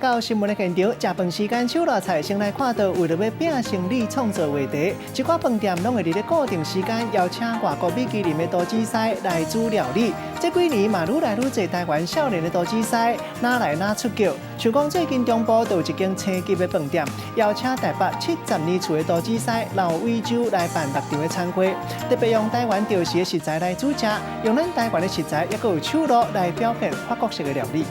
到新聞的現場，食飯時間手熱菜，先來看到為著欲拚生理創造話題，一寡飯店攏會佇咧固定時間邀請外國米其林的廚師來煮料理。這幾年嘛，愈來愈濟台灣少年的廚師，若來若出叫。像講最近中部就有一間星級的飯店，邀請台北70年厝的廚師劉偉洲來辦六場的餐會，特別用台灣著時的食材來煮食，用咱台灣的食材，猶閣有手路來表現法國式的料理。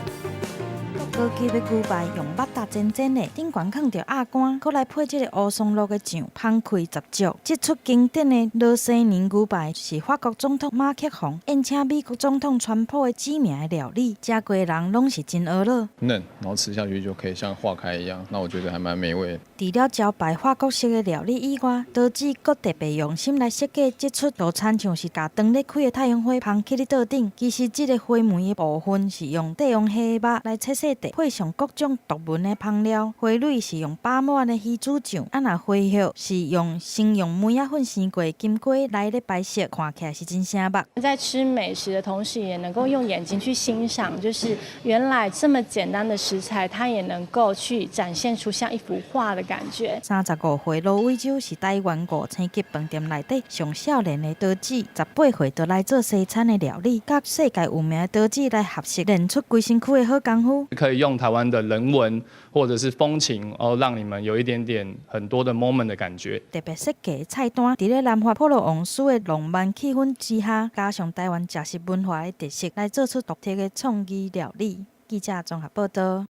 高級的牛排用肉搭煎煎的，頂懸囥著鴨肝，閣來配這个烏松露的醬，香氣十足。這出經典的羅西尼牛排是法國總統馬克宏宴請美國總統川普的指名的料理，食過的人攏是真懊惱。嫩，然後吃下去就可以像化開一樣，那我覺得還蠻美味。除了招牌法國式的料理以外，刀子閣特別用心來設計這出就親像是共當咧開的太陽花捧起咧桌頂。其實這个花梅的部分是用帝王蝦肉來切細塊，配上各種獨門的香料。花蕊是用飽滿的魚子醬，啊若花葉是用先用梅仔粉生過的金瓜來咧擺設，看起來是真醒目。在吃美食的同時，也能夠用眼睛去欣賞，就是原來這麼簡單的食材，它也能夠去展現出像一幅畫的感覺。35歲盧偉洲是台灣五星級飯店內底上少年的刀子，18歲就來做西餐的料理，佮世界有名的刀子來學習，練出規身軀的好功夫。可以用台灣的人文或者是風情，哦，讓你們有一點點很多的 moment 的感覺。特別設計菜單，佇咧南法普羅旺斯的浪漫氣氛之下，加上台灣食食文化的特色，來做出獨特的創意料理。記者綜合報道。